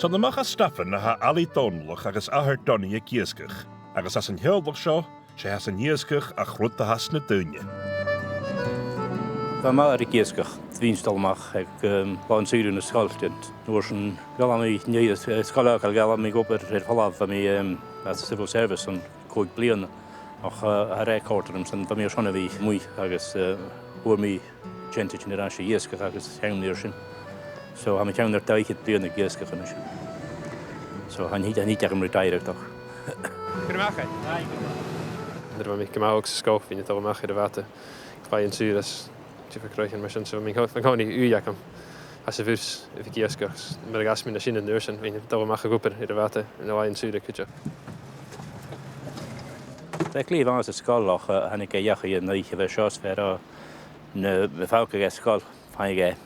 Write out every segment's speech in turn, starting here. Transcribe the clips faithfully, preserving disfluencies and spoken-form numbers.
Tha a-mach à Stafainn a tha Ailig Dòmhnallach agus athair Donnie ag iasgach, agus anns an teaghlach seo, 's e as an iasgach a' chruth a th' anns na daoine. Bha m' athair ag iasgach, bha mi a' dol a-mach aig, um, làn-saoire na sgoile. An uair sin, ghabh mi, an dèidh, eh, sgoil fhàgail, ghabh mi ag obair air falbh, bha mi, um, anns a' civil service ann còig bliadhna. Ach, eh, cha robh e a' còrdadh rium-sa, bha mi airson a bhith a-muigh agus, eh, fhuair mi teannta air ais a dh'iasgach agus tha mi an sin. So, tha mi ceann air dà fhichead bliadhna ag iasgach a-nis. So, tha an t-, tha an t-oidhche agam ri taidhleadh. Cuir a-mach e. Nuair a bha mi gu math òg san sgoil, bhithinn a' dol a-mach air a' bhàta, a' faighinn sùil às diofar chroitean mar sin, so bha mi an-cò-, bha an-còmhnaidh ùidh agam às a' mhursa a bhith ag iasgach. Mar a dh'fhàs mi na sin an uair sin, bhithinn a' dol a-mach ag obair air a' bhàta, a' faighinn sùil cuideachd. Bha e glè mhath san sgoil ach, eh, thàinig e dhachaigh an oidhche a bha seo, 's bha e ro na, na fàgadh e sgoil, thàinig e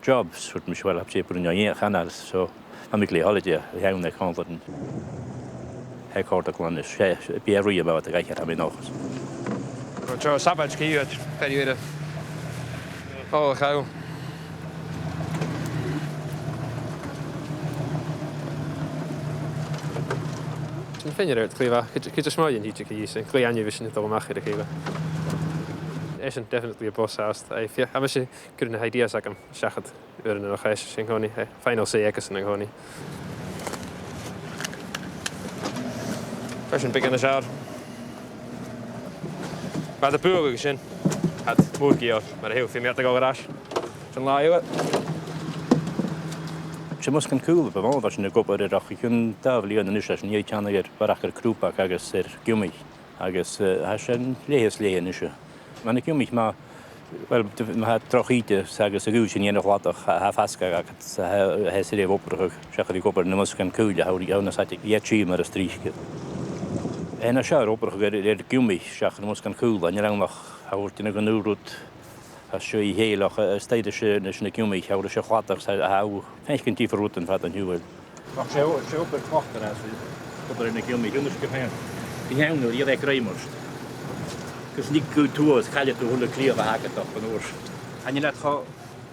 jobs, thuirt mise, well, tha e a' bruidhinn an Ghàidhlig, so tha mi glè thoilichte a dh'fheumadh e còmhla rinn. Tha e a' còrdadh glan ris, 's e, 's e, bidh e a' ruith a-mach a dh'aithghearr, tha mi an dòchas. Well, seo, sabaid, cì, a' feitheamh air a' Ò, a chail. Sin fhèin air adhart glè mhath. Cuid, cuid as motha den t-sìde, cuid, sin glè ainneamh a bhith sin a' dol a-mach air a' chèile. Tha sin definitely a' bus fhathast. Aidh, feuch, tha mise a' cur na h-ideas agam seachad uairean no dhà, sin an-còmhnaidh, eh, final say aige-san an-còmhnaidh. Feuch sin beagan nas fheàrr. Bha iad a' bualadh sin. Tha iad mòr gu leòr, mar a shaoil, feumaidh iad a dhol air ais. San latha eile. 'S e Musgan Caol a bu mhotha a bha sinn ag obair air, ach o chionn dà bhliadhna a-nis tha sinn a' teannadh air barrachd air crùbag agus air giomach. Agus, eh, tha sin leatha is leatha a-nis. Mar na giomach ma, well, d-, ma tha droch shìde 's agus a' ghaoith sin a' dèanamh chladach, tha, tha fasgadh agad, 's tha, tha e soilleir obrachadh, seach a bhith ag obair air na musgan caola, tha thu, tha thu nas fhaide a dh'fheuchainn mar as trice. Tha e nas fheàrr obrachadh air, air giomach seach na musgan caola, chan eil ann ach, tha thu a' dèanamh an aon rud às dèidh a chèile, ach, eh, as toigh leis, eh, leis na giomach, tha thu ris a' chladach, 's tha, tha thu a' faicinn diofar rudan fad an t-siubhail. Ach 's e, 's e obair chlachdte a th' ann, obair air na giomach, ionnsachadh fhèin. Bidh e ann nuair a gheibh e grèim ort. Gus an tig thu suas, caillidh tu a h-uile cliabh a th' agad ach an uair sin. Chan eil iad cho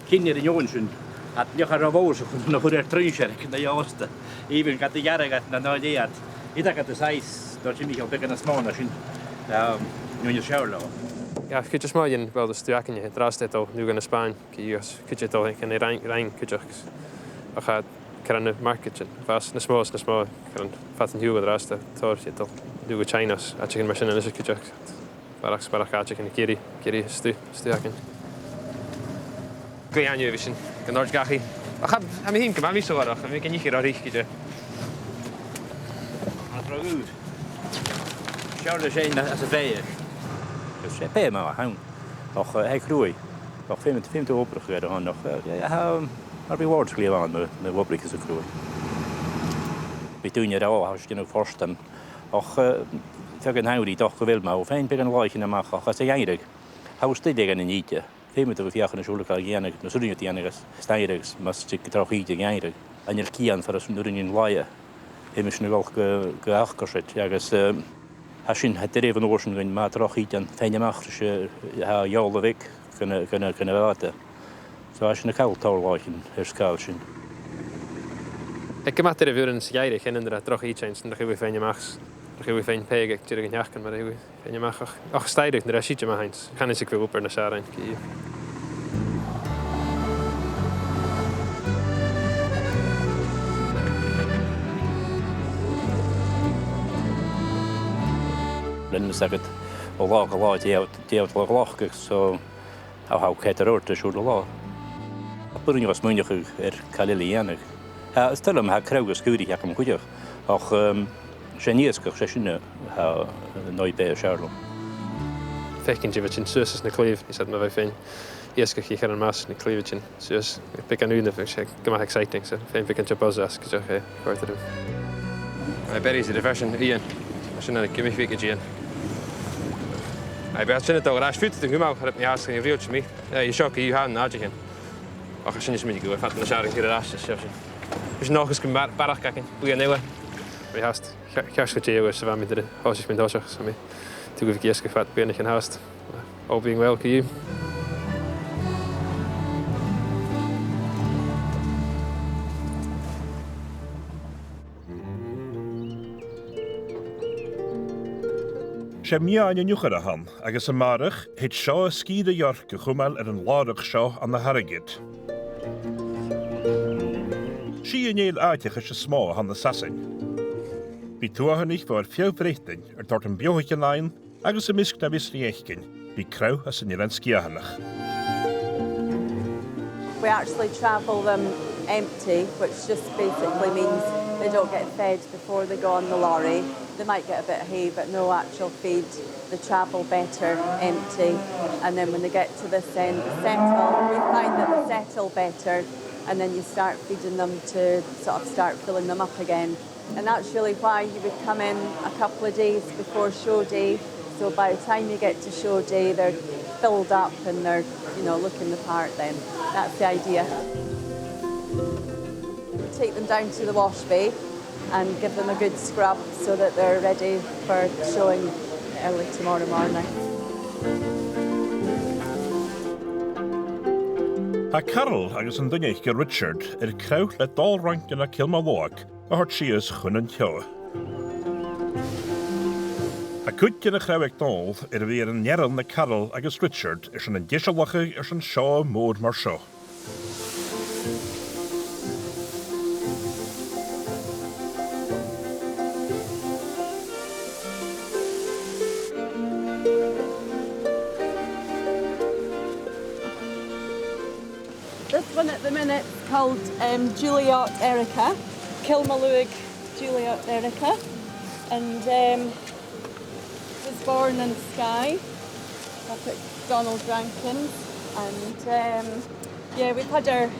cinnteach air an fheadhainn sin, ach neach a tha ro mhòr 's a chum na chuir air truinnsear aig na h-òsta. Even ged a ghearradh iad na, na leathad, thig agad a-staigh, dòirt Michael, beagan nas motha na sin, um, nuair a sheòl thu. Yeah, cuid as motha dhen, well, stuth againne, an-dràsta a' dol a-null gu na Spàinn, gu U S, cuid a' dol aig an Rinn, Rinn cuideachd. Ach, eh, cur ann am marcaidean, fàs nas motha 's nas motha, cur ann fad an t-siubhail an-dràsta, tòrr a' dol a-null gu China, àiteachan mar sin a-nis cuideachd. Barrachd, barrachd àiteachan ag iarraidh, ag iarraidh stuth, stuth againn. Glè ainneamh a bhith sin, gun toirt dhachaigh. Ach tha, tha mi fhìn gu math mìosalach, tha mi gan ithe ro thric idir. Tha e ro dhubh. Seall air sin às a' bheatha. Agus 's e beatha math a th' ann. Ach, eh, tha e cruaidh. Ach feumaidh, feumaidh tu obrachadh air a shon, ach, eh, eh, tha, mar a bha Ward glè mhath mu, mu obrachadh sa chruaidh. Bidh daoine ag ràdh, tha sinn a' dèanamh fortan. Ach, eh, feadhainn an t-samhraidh, 's dòcha gu bheil, ma tha thu faighinn beagan laighe na mach, ach às a' gheamhradh, tha thu a-staigh aig an oidhche. Feumaidh tu feuchainn ris uile càil a dhèanamh, mas urrainn dhut a dhèanamh às, às an t-samhradh, mas tig an droch shìde gu geamhradh. Chan eil cian far an urrainn laighe. Feumaidh sinn a dhol gu, gu acrasait, agus, eh, tha sin, tha e doirbh an uair sin dhuinn, ma tha droch shìde ann, faighinn a-mach ris, eh, tha eòlas bheag gun a, gun a, gun a' bhàta. So tha sinn a' call tòrr làithean air sgàth sin. Tha e gu math doirbh uaireannan sa gheamhradh, chionn nuair a tha droch shìde ann, 's nach eil thu a' faighinn a-mach, nach eil thu a' faighinn pàigheadh deireadh an t-seachdain, mar a tha thu a' faighinn a-mach, ach, ach as t-samhradh, nuair a tha sìde math ann, chan eil fhios agad gu bheil obair nas fheàrr ann, co-dhiù. Lean mise agad, o là gu là, dè tha, dè tha thu a' glacadh, so, tha, tha thu ceart air adhart air siud a là. Tha e a' bruidhinn a' smaoineachadh air càil eile a dhèanamh. Tha, is toil leam, tha crodh is caoraich agam cuideachd, ach, um, 's e an iasgach, 's e sin a tha an dòigh-beatha as fheàrr leam. Faicinn dè bhiodh sin suas anns na claibhean, is iad ma bha thu faighinn iasgach a chur am measg nan claibhean sin suas. Beagan ùine, bhiodh sin gu math exciting, so faighinn beagan de buzz às, gu dearbh, eh, chòrd e rium. Aye, berries air a' bheil sin, Iain. Sin an giomach bheag a dhìon. Aye, bidh sin a' dol air ais, faodaidh tu cumail, cha robh mi fhathast gun riaghladh mi. Eh, seo gu h-àraidh an àiteigin. Ach sin is mi gu fada nas fheàrr an cur air ais, is seo sin. Bidh sin an dòchas gum bar-, barrachd againn, bliadhna eile. Bidh fhathast ce-, ceart gu dè uair 's a bha mi nuair a thòisich mi an toiseach, so mi, tugainn gu iasgach fad bliadhnaichean fhathast. All being well, co-dhiù. 'S e meadhan an iuchair a th' ann, agus a-màireach thèid seo à sgìre York a chumail air an làrach seo ann an Harrogate. 'S i an fheadhainn àiteachais as motha a th' ann an Sasainn. Bidh tuathanaich bho air feadh Bhreatainn air toirt am beothaichean fhaighinn, agus am measg na bhios ri fhaicinn, bidh crodh às an Eilean Sgitheanach. We actually travel them empty, which just basically means they don't get fed before they go on the lorry. They might get a bit of hay, but no actual feed. They travel better empty, and then when they get to this end, they settle. We find that they settle better, and then you start feeding them to sort of start filling them up again. And that's really why you would come in a couple of days before show day. So by the time you get to show day, they're filled up and they're, you know, looking the part then. That's the idea. Take them down to the wash bay and give them a good scrub so that they're ready for showing early tomorrow morning. Tha Carol agus an duine aice Richard air crodh le dol rann à Cill Moleach a thoirt sìos chun an t-seòmar. Tha cuid de na crodh aig Dòmhnall air a bhith air an fhearann le Carol agus Richard airson an deisealachadh airson seòmar mòr mar seo. This one at the minute's called, um, Juliot Erica, Kilmallogue Juliot Erica, and, um, was born in Skye, up at Donald Rankin's, and, um, yeah, we've had her,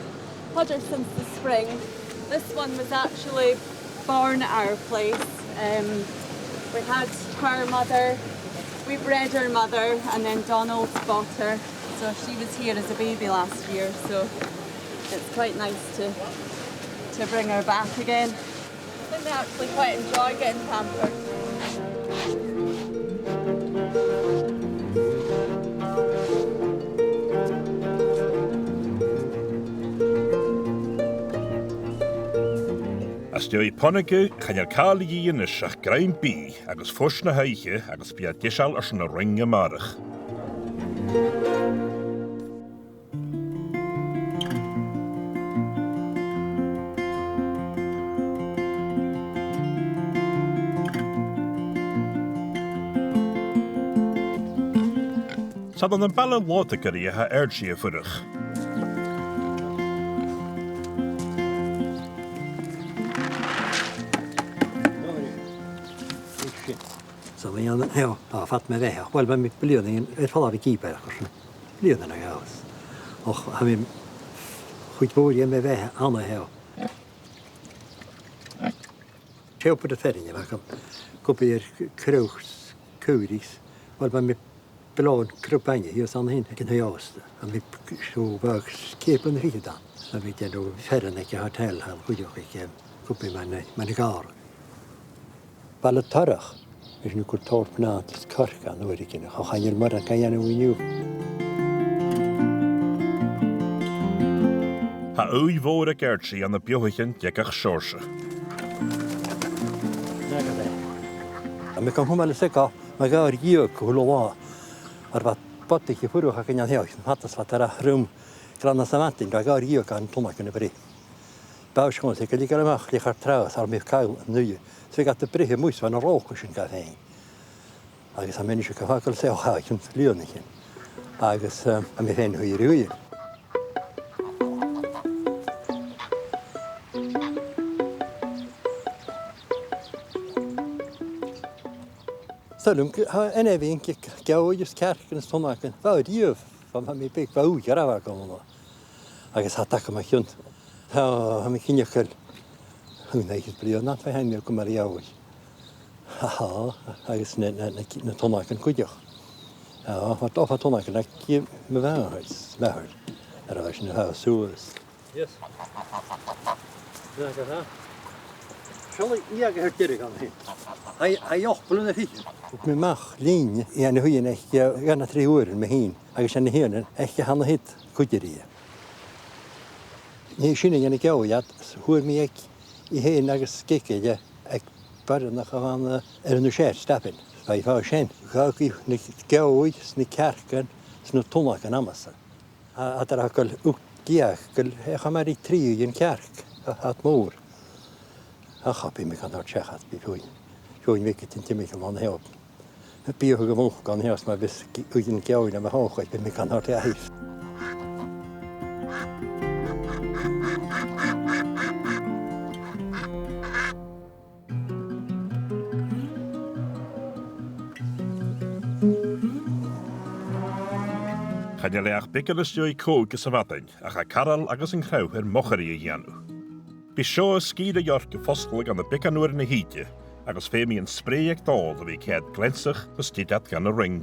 had her since the spring. This one was actually born at our place. Um, we had her mother, we bred her mother, and then Donald bought her. So she was here as a baby last year, so it's quite nice to, to bring her back again. I think they actually quite enjoy getting pampered. Às dèidh puingeadh, chan eil càil a dhìth a-nis ach grèim-bìdh agus fois na h-oidhche agus bidh e deiseil airson an Rinn a-màireach. 'S ann am baile Lòdaigeirí a tha Archie a' fuireach. Sa bhliadhna, tha, fad mo bheatha. Uill, bha mi bliadhna air falbh a dh'Ìobair airson bliadhna no dhà. Och, tha mi, chuid mhòr dhe mo bheatha ann a sheo. Seo put a feirinn a bh' agam, cupa air crodh, crodh, uill, bha mi blàth crodh bainne, shìos an sin, aig an taigh-òsta. Bha mi seo bha ceithir bliadhna fichead ann. Bha mi a' dèanamh fearann aig a' hotel, thall cuideachd aig, em, cupa mar na, mar na gàrradh. Baile Torrach, is nì gur tòrr pnàit is coirce an uair a dh'fhàg e, cho chan eil mòran ga dhèanamh an-diugh. Tha ùidh mhòr aig Archie ann am beathaichean de gach seòrsa. Tha mi gam chumail a' suidhe mu dhà-dheug a h-uile latha, oir bha bodaich a' fuireach againn an seo, fad 's a bha tòrr rùm glan sa mhadainn, bha dhà-dheug ann an tunnag a' breith. Bha sgoinneil gu leig a-mach le char tràghas, oir mi caill an uair. 'S bhiodh iad a' breith a-muigh 's bha na ròcaichean ga fhaighinn. Agus tha mi a-nis a' fàgail seo chun bliadhnaichean. Agus, eh, tha mi fhèin a' shuidhe air a' ghuidhe. 'S toil leam gu, tha, an e bhith ge-, geòidh is cearcan is tunnagan. Bha riamh, bha, bha mi beag, bha ùidh gharbh agam ann. Agus tha e tagtha mu chionn. Tha, tha mi cinnteach gu bheil, ò, naoi ceud bliadhna, bha mi a' cumail geòidh. Aha, agus na, na, na, na tunnagan cuideachd. Aha, bha, bha tunnagan aig mo mhàthair, mo mhàthair. Air a bheil sin a' fàs suas. Yes. Sin agad e. Seall, i agad air deireadh an sin. Tha, tha i ochd bliadhna fichead. Thug mi a-mach linn, i an shuidhe aice, eh, dhà no trì uairean mi fhìn, agus an shuidhe aice cheana thighinn cuide rithe. Nì sin a dhèanamh geòidh iad, fhuair mi aice i fhèin agus sgeadachadh aig boireannach a bh' ann, eh, air an Uibhist, Stafainn. Bha i fada sin, dh'fhàgadh i na geòidh 's na cearcan 's na tunnachan amas. A, a, tha iad air a bhith gu lèir, gu lèir, cha mhòr ri trì uighean cearc, a, a, mòr. Ach, bidh mi gan toirt seachad, bidh feadhainn, feadhainn bheaga timcheall an-seo. Bidh iad a' gabhail gun teas ma bhios uighean geòidh nam thòin, bidh mi gan toirt dhaibh. Chan eil e ach beagan às dèidh còig sa mhadainn, ach tha Carol agus an crodh air mocharaich a dhèanamh. Bidh seo an sgìre York a' fosgladh ann am beagan uairean a thìde, agus feumaidh an sprèidh aig Dòmhnall a bhith ceart gleansach gus tighinn dhan a' Rinn.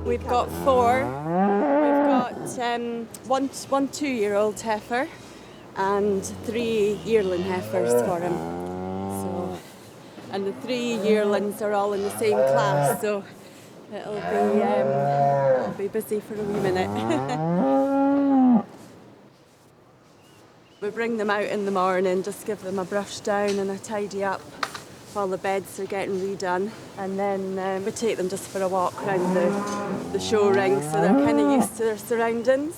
We've got four. We've got, um, one, one two-year-old heifer and three yearling heifers for him. So, and the three yearlings are all in the same class, so it'll be, um, it'll be busy for a wee minute. We bring them out in the morning, just give them a brush down and a tidy up while the beds are getting redone, and then, um, we take them just for a walk round the, the show ring, so they're kind of used to their surroundings.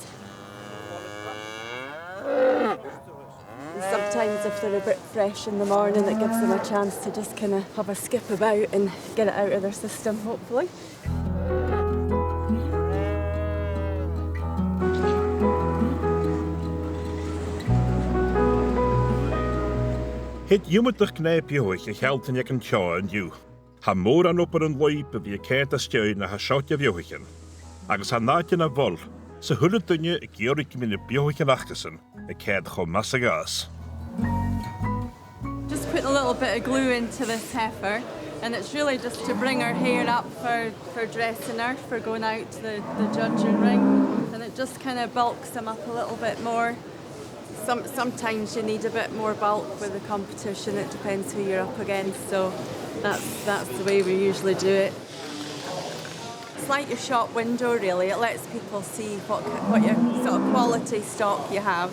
And sometimes if they're a bit fresh in the morning, it gives them a chance to just kind of have a skip about and get it out of their system, hopefully. Thèid iomadach gnè beothach a shealltainn aig an t-seòrsa an-diugh. Tha mòran obair an lùib a bhith a' coimhead às dèidh na tha seo de bheothaichean, agus tha an àite na bhall, 's a h-uile duine ag iarraidh gum bi na beothaichean acasan a' coimhead cho math 's a ghabhas. Just putting a little bit of glue into this heifer, and it's really just to bring her hair up for, for dressing her, for going out to the, the judging ring, and it just kind of bulks them up a little bit more. Some, sometimes you need a bit more bulk with the competition, it depends who you're up against, so that's, that's the way we usually do it. It's like your shop window, really. It lets people see what, what your sort of quality stock you have.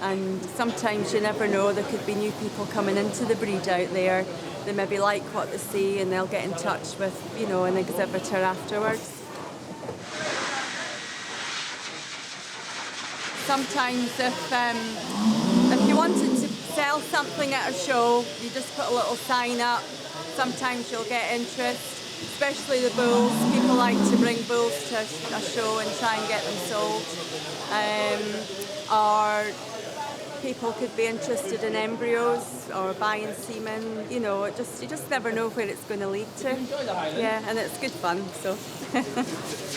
And sometimes you never know, there could be new people coming into the breed out there. They maybe like what they see and they'll get in touch with, you know, an exhibitor afterwards. Sometimes if, um, if you wanted to sell something at a show, you just put a little sign up. Sometimes you'll get interest, especially the bulls. People like to bring bulls to a sh-, a show and try and get them sold. Um, or people could be interested in embryos or buying semen. You know, it just, you just never know where it's gonna lead to. Yeah, and it's good fun, so.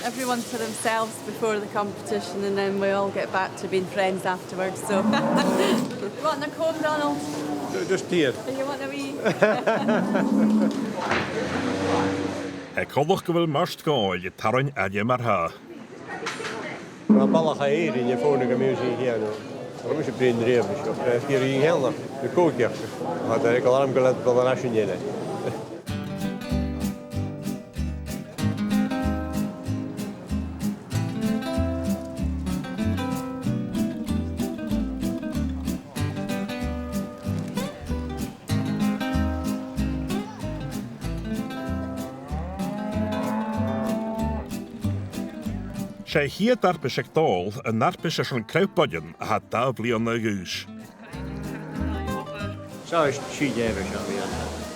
Everyone to themselves before the competition, and then we all get back to being friends afterwards, so. You want a comb, Donald? Just here. Do you want a wee? Tha coltach gu bheil Mart Gàidhlig a' tarraing aire mar-thà. Bha balach à Èirinn a' fònadh gu bheil sinn a' dèanamh. Tha mise a' bruidhinn riamh ris, ach, eh, sgìre Dhùn Èideann, na còigneach. Tha e ag ràdh gu bheil iad a' dol air ais an-dè. Seo a' chiad fharpais aig Dòmhnall, an fharpais airson crodh boireann a tha dà bhliadhna a dh'aois. Seo e, seo e, seo e.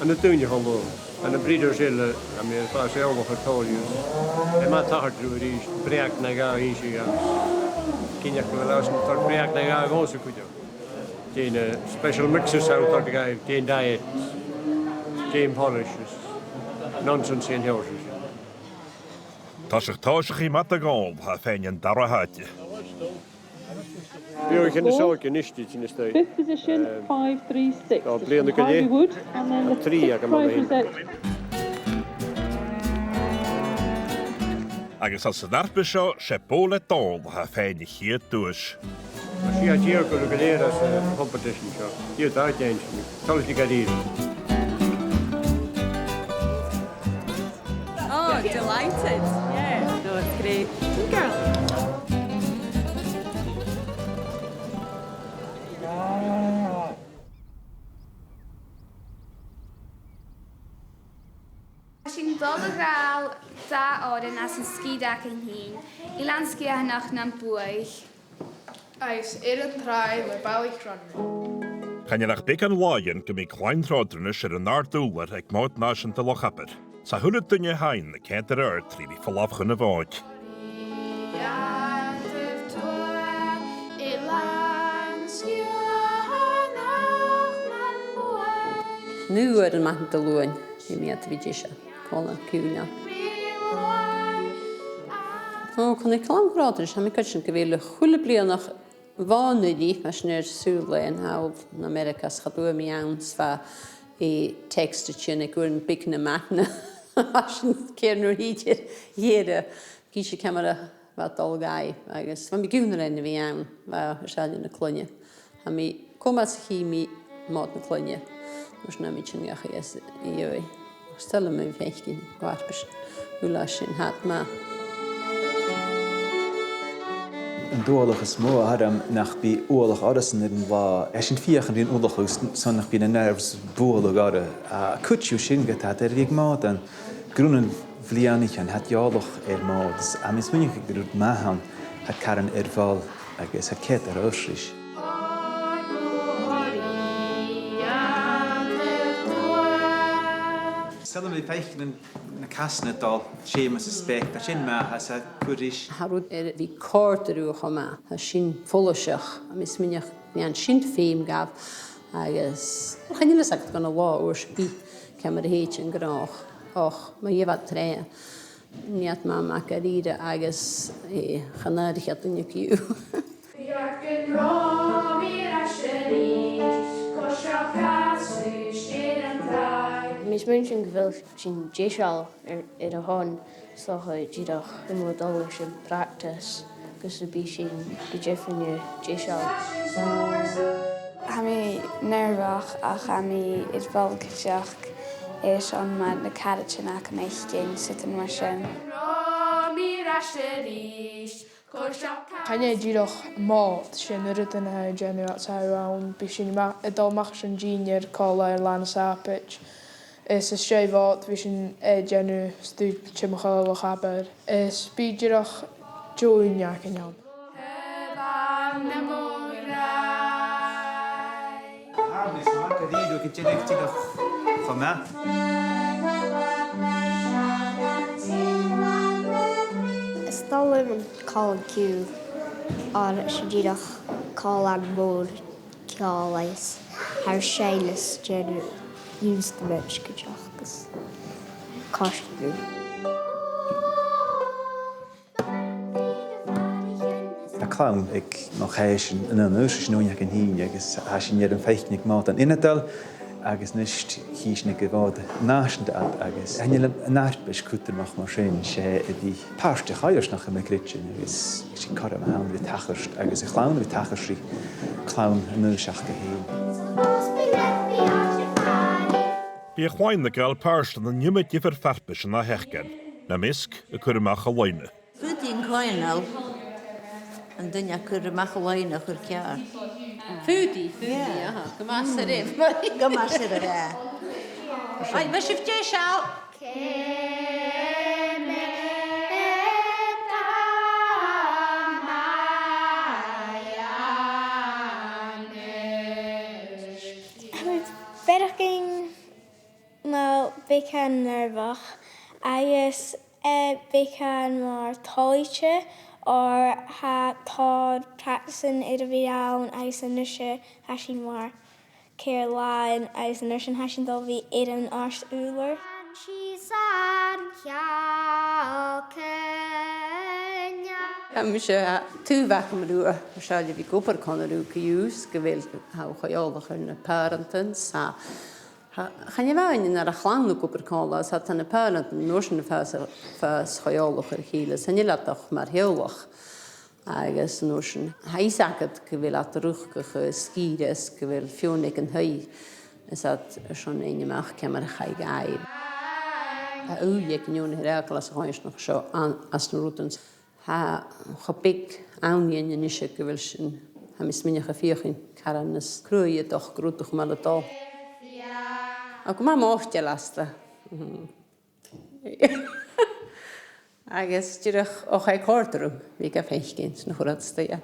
Ann an Dùn Chaluim, ann am breeders' eile, tha mi air fàs eòlach air tòrr dhiubh. Tha e math tachairt rium a-rithist breug no dhà innse dhan. Cinnteach gu bheil iadsan a' toirt breug no dhà dhòmhsa cuideachd. Dè na special mixes a tha thu a' toirt dhaibh, dè an diet, dè am polish, nonsense dhen t-seòrsa sin. Toiseach tòiseachaidh math do Dhòmhnaill, tha e a' faighinn an dara h-àite. Beothaichean nas òige a-nis, tha sin a-staigh. Fifth position, eh, five three six. Dà bhliadhna gu leth. Harvey Wood, and then the sixth prize was out. Agus anns an fharpais seo, 's e Bobhla Dòmhnaill a tha a' faighinn a' chiad duais. Tha sia deug gu leth anns a' chompetition seo. Dìreach dà dhèanamh. Toilichte gu dearbh. Oh, delighted. Yeah. No, it's great. Good girl. Crawl dà òran às an sgìre againn fhìn, Eilean Sgitheanach nam Buaidh. Agus Air an Tràigh le Ballycronry. Chan eil ach beagan làithean gum bi Clann Tròdranais air an àrd-ùrlar aig Mòd Nàiseanta Loch Abar. 'S a h-uile duine a th' ann a' coimhead air adhart ri bhith a' falbh chun a' Mhòid. Naoi uairean madainn Diluain, bidh mi a' dol a bhith deiseil. Còmhla ri cùl. Ò, chan eil Clann Tròdranais, tha mi a' creidsinn gu bheil a h-uile bliadhnach bhon uair a bha mi air sùil leotha thall ann an Ameireaga, 's cha d' fhuair mi ann 's bha e text a' tighinn aig uairean beaga na madainn. Tha sin ceithir nuair a thìde, dh'èirich, cì seo ciamar a bha dol dhaibh, agus bha mi ag ionnsachadh a bhith ann, bha e air sàillibh na cloinne. Tha mi coma 's a chì mi Mòd na Cloinne, mar sin tha mi a' tighinn dhachaigh às a dhèidh. Ach 's toil leam a bhith a' faicinn a' bharrachd air sin, uile sin, tha iad math. An t-uallach as motha a th' orm nach bi uallach orrasan air an latha, tha sinn a' feuchainn ri an uallach agus 's ann nach bi na nerves a' bualadh orra. A' chuid dhiubh sin, ged a tha iad air a bhith aig Mòd an grunn bhliadhnaichean, tha iad eòlach air Mòd, is tha mi a' smaoineachadh gu bheil rud math ann, tha iad caran air ball agus tha iad a' coimhead air adhart ris. Saoil am bi thu a' faicinn na casan a' dol, Seumas is Beck, tha sin math, tha sin a' cur ris. Tha rud air a bhith a' còrdadh riutha cho math, tha sin follaiseach, tha mi a' smaoineachadh gum bi sin feum dhaibh, agus chan eil fhios agad gun an latha uair sin ciamar a thèid an gnothach, ach ma gheibh iad trèanadh, nì iad math math dha-rìribh agus, eh, chan àirich iad duine co-dhiù. Tha mi a' smaoineachadh gu bheil sinn deiseil air, air a shon, 's dòcha dìreach gum bi a' dol leis a' phractas agus gum bi sinn gu deimhinne deiseil. Tha mi nearbhach ach tha mi air ball cuideachd airson mar na caraidean agam fhaicinn 's rudan mar sin. Chan e dìreach Mòd, 's e na rudan a tha thu a' dèanamh às a tha thu ann, bidh sinn a-ma-, a' dol a-mach às an dìnnear còmhla air Là na Sàbaid. Is às dèidh Mhòd bidh sinn a' dèanamh stuth timcheall Loch Abar. Is bidh dìreach deagh ùine againn ann. Is toil leam an còmhlan ciùil, oir 's e dìreach còmhlan mòr ceòl a th' ann, tha e sean is dèanamh instrument cuideachd agus cosnadh. Tha clann aig mo chàirdean an aon aois ris an ùine againn fhìn agus tha sinn air am faicinn aig Mòd an ionadail agus a-nis chì sinn aig a' Mhòd Nàiseanta iad agus chan eil an fharpais cudromach mar sin, 's e a bhith pàirt de choimhearsnachd, tha mi a' creidsinn, agus 's e cothrom a th' ann a bhith a' tachairt agus a' chlann a bhith a' tachairt ri clann an aois aca fhèin. Bidh a' chlann a' gabhail pàirt ann an iomadh diofar farpaisean a th' aca, nam measg a' cur a-mach a loidhne. Foodie an coitheanal, an duine a' cur a-mach a loidhne a' cur ceàrr. Foodie, foodie, aha, gu math soirbh. Gu math soirbh, eh. Right, bheil sibh deiseil? Tha mi beagan, well, beagan nearbhach agus, eh, beagan mar toilichte, oir tha tòrr practice air a bhith ann agus a-nise tha sinn mar ceithir làithean agus an uair sin tha sinn a' dol a bhith air an àrd-ùrlar. Tha mise, eh, taobh agam riutha, tha sinn a' bhith ag obair còmhla riutha co-dhiù, 's gu bheil, tha thu cho eòlach air na pàrantan, 's tha, tha, chan e a-mhàin nar a' chlann a' co-obair còmhla, 's tha na pàrantan an uair sin a' fàs, fàs cho eòlach air a chèile, 's chan eil iad ach mar theaghlach. Agus an uair sin, tha fhios agad gu bheil iad a' rùchdachadh sgìre is gu bheil feadhainn aig an taigh, is iad airson faighinn a-mach ciamar a chaidh dhaibh. Tha ùidh aig an fheadhainn a tha air fhàgail às a' choimhearsnachd seo an, anns na rudan. Tha cho beag ann a-nis gu bheil sinn, tha mi a' smaoineachadh, a' feuchainn caran nas cruaidhe a dhol gu rudeigin mar a tha. Ach gu math moiteil asta. Mhm. Agus dìreach o chionn còrr dhomh, bha e ga faicinn sna h-uiread 's a dhà.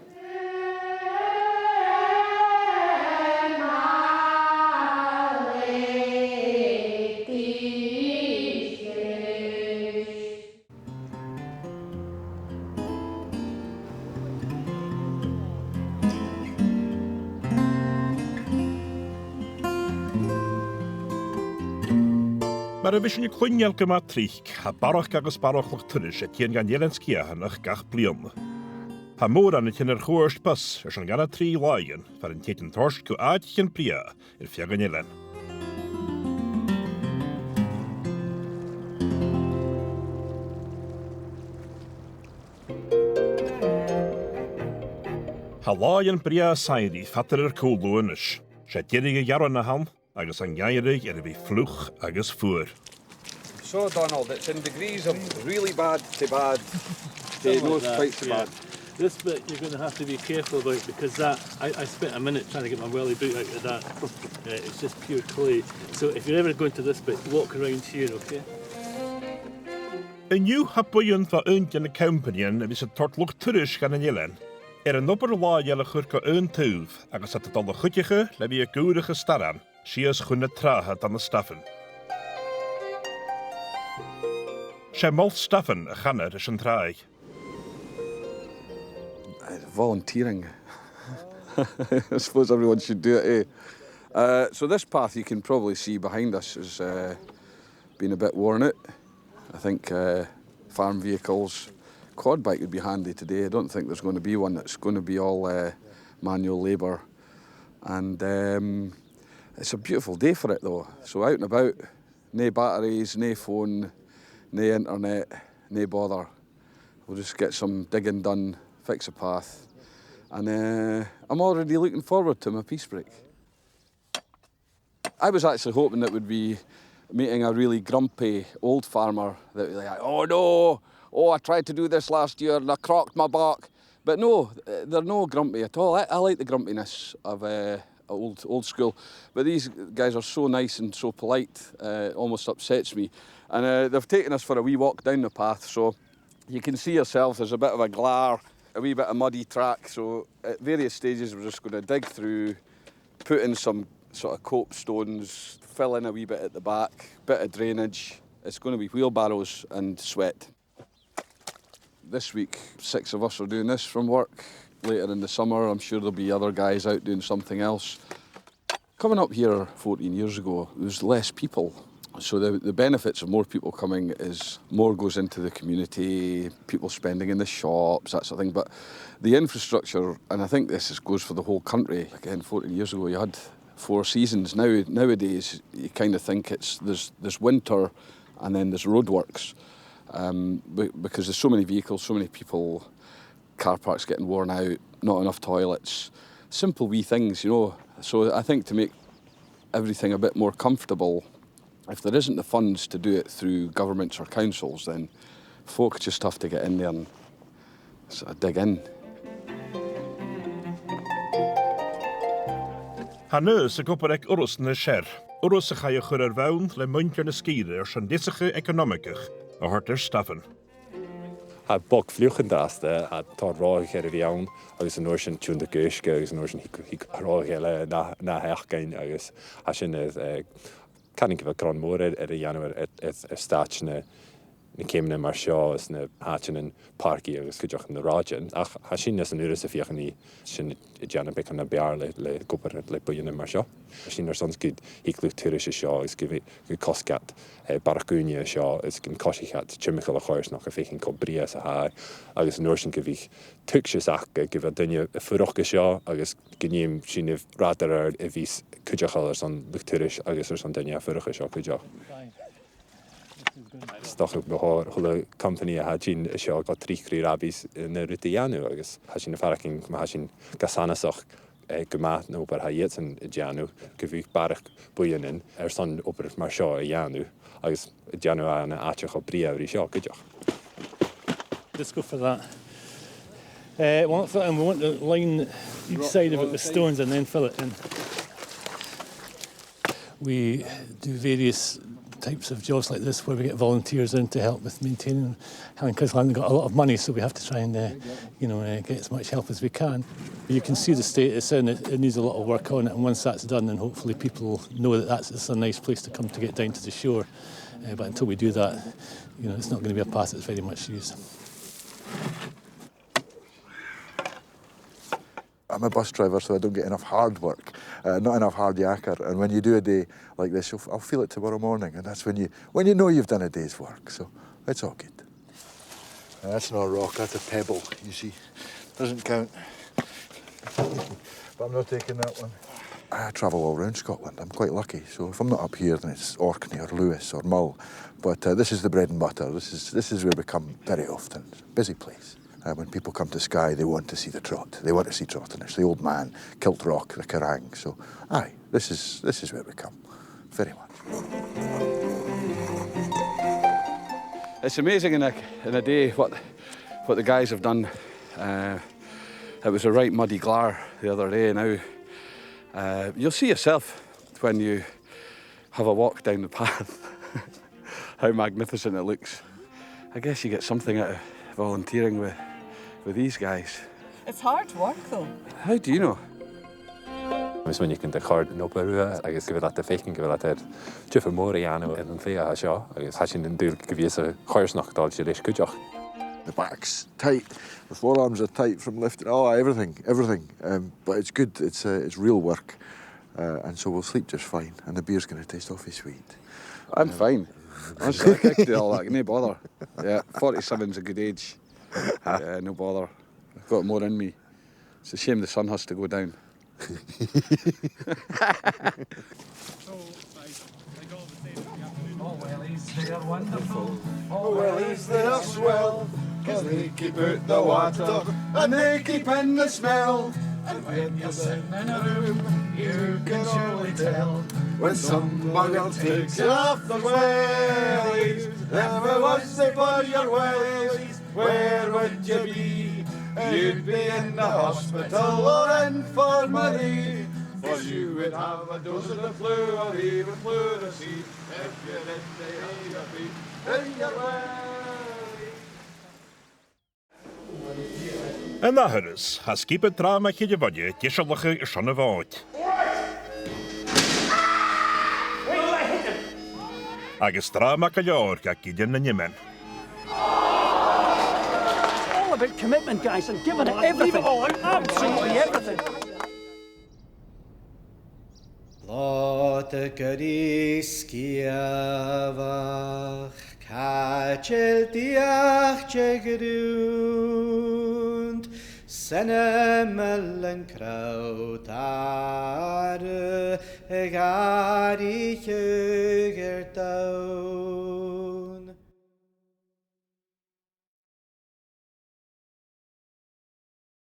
Mar a bhios sinn a' cluinntinn gu math tric, tha barrachd agus barrachd luchd-turais a' tighinn dhan Eilean Sgitheanach gach bliadhna. Tha mòran a' tighinn air chuairt bus airson dhà no trì làithean, far an tèid an toirt gu àiteachan brèagha air feadh an eilein. Tha làithean brèagha Saighneach fada air cùl a-nis. 'S e deireadh a' gheamhraidh a th' ann, agus an geamhradh air a bhith fliuch agus fuar. So, Donald, it's in degrees of really bad to bad to not quite so bad. This bit you're gonna have to be careful about because that, I, I spent a minute trying to get my welly boot out of that. Uh, it's just pure clay. So if you're ever going to this bit, walk around here, okay? An-diugh tha buidheann bho aon de na companaidhean a bhios a' toirt luchd-turais dhan an eilean air an obair làitheil a chur gu aon taobh agus iad a' dol a chuideachadh le bhith ag ùrachadh staran sìos chun na tràtha dha na stafainn. 'S e moladh stafainn a chanar ris an tràigh. Volunteering. I suppose everyone should do it, eh? Uh, so this path you can probably see behind us has, uh, been a bit worn out. I think, uh, farm vehicles, quad bike would be handy today. I don't think there's gonna be one. It's gonna be all, uh, manual labour. And, um, it's a beautiful day for it, though. So out and about, no batteries, no phone, no internet, no bother. We'll just get some digging done, fix a path. And, uh, I'm already looking forward to my peace break. I was actually hoping that we'd be meeting a really grumpy old farmer that would be like, "Oh no, oh, I tried to do this last year and I cracked my back." But no, uh, they're no grumpy at all. I, I like the grumpiness of, uh, old, old school. But these guys are so nice and so polite, uh, it almost upsets me. And, uh, they've taken us for a wee walk down the path, so you can see yourself, there's a bit of a glare, a wee bit of muddy track, so at various stages we're just gonna dig through, put in some sort of copestones, fill in a wee bit at the back, bit of drainage. It's gonna be wheelbarrows and sweat. This week, six of us are doing this from work. Later in the summer, I'm sure there'll be other guys out doing something else. Coming up here fourteen years ago, there was less people. So the, the benefits of more people coming is more goes into the community, people spending in the shops, that sort of thing. But the infrastructure, and I think this is, goes for the whole country, again, fourteen years ago you had Four Seasons. Now, nowadays, you kind of think it's, there's, there's winter and then there's roadworks, um, be-, because there's so many vehicles, so many people, car parks getting worn out, not enough toilets, simple wee things, you know. So I think to make everything a bit more comfortable, if there isn't the funds to do it through governments or councils, then folk just have to get in there and sort of dig in. Tha Aonghas ag obair aig Urras na Siar, urras a chaidh a chur air bhonn le muinntir na sgìre airson leasachadh eaconamach a thoirt air stafainn. Tha bog fliuch an-dràsta, tha tòrr reothadh air a bhith ann, agus an uair sin tionndaidh uisge, agus an uair sin thig, thig reothadh eile na, na h-aon, agus tha sin, eh, eh, canainn gu bheil grunn mòr air, air a dhèanamh air, air, air, air stàit na, na ceumannan mar seo is na h-àiteachan pàirceadh agus cuideachd na rathaidean. Ach tha sinn anns an Urras a' feuchainn ri sin a dhèanamh beagan nas fheàrr le, le ag obair le buidhnean mar seo. Tha sinn airson 's gun tig luchd-turais an seo agus gum bi, gum bi cosg iad, eh, barrachd ùine an seo is gun coisich iad timcheall a' choimhearsnachd a' faicinn cho brèagha 's a tha e, agus an uair sin gum bi tuigse aca gu bheil daoine a' fuireach an seo agus gun dèan sinn rathad air a bhios cuideachail airson luchd-turais agus airson daoine a' fuireach an seo cuideachd. 'S dòcha gu bheil a h-uile companaidh a tha a' tighinn an seo gu tric ri rathad airson na rudan a dhèanamh, agus tha sinn a' faireachdainn, ma tha sinn gu sanasach, eh, gu math na h-obair a tha iadsan a' dèanamh, gum bi barrachd buidhnean airson obair mar seo a dhèanamh, agus a' dèanamh e ann an àite cho brèagha ri seo cuideachd. Just go for that. Uh, well, that's it, and we want to line each side of it with stones and then fill it in. We do various types of jobs like this where we get volunteers in to help with maintaining. Helen Chisland got a lot of money, so we have to try and, uh, you know, uh, get as much help as we can. You can see the state it's in. It, it needs a lot of work on it, and once that's done, then hopefully people know that that's, it's a nice place to come to get down to the shore. Uh, but until we do that, you know, it's not gonna be a path that's very much used. I'm a bus driver, so I don't get enough hard work, uh, not enough hard yakker. And when you do a day like this, you'll, I'll feel it tomorrow morning, and that's when you, when you know you've done a day's work. So it's all good. Uh, that's not a rock, that's a pebble, you see. Doesn't count. But I'm not taking that one. I travel all round Scotland. I'm quite lucky. So if I'm not up here, then it's Orkney or Lewis or Mull. But, uh, this is the bread and butter. This is, this is where we come very often. Busy place. Uh, when people come to Skye, they want to see the trot. They want to see Trotternish, the old man, Kilt Rock, the Kerrang. So, aye, this is, this is where we come. Very much. It's amazing in a, in a day what, what the guys have done. Uh, it was a right muddy glaar the other day. Now, uh, you'll see yourself when you have a walk down the path how magnificent it looks. I guess you get something out of volunteering with, with these guys. It's hard work, though. How do you know? Is when you can record an obair agus gu bheil iad a' faicinn gu bheil iad air diofar mòr a dhèanamh air an t-slighe seo, agus tha sinn an dùil gum bi a' choimhearsnachd a' dol leis cuideachd. The back's tight, the forearms are tight from lifting, oh, everything, everything. Um, but it's good, it's, uh, it's real work. Uh, and so we'll sleep just fine, and the beer's gonna taste awfully sweet. I'm fine. Honestly, I can do all that, no bother. Yeah, forty-seven's a good age. Yeah, no bother. I've got more in me. It's a shame the sun has to go down. Oh, wellies, they are wonderful. Oh, wellies, they are swell, 'cause they keep oot the water, and they keep in the smell. And when you're sitting in a room, you can surely tell when some bugger takes you off the wellies. If it wasna for your wellies, where would you be? You'd be in the hospital or infirmary, for you would have a dose of the flu or even pleurisy if you didn't have your feet in your wellies. An ath thuras, tha sgioba dràma Chille Mhoire deisealachadh airson a' Mhòid. Agus dràma gu leòr ga gillean nan iomain. All about commitment, guys, and giving it everything. Absolutely everything. Lot a' ghoirid sgiamhach, caidil dìochuimhneach de ghrunnd, 's ainmeil an crodh dàrna a' ghàrraidh air domh.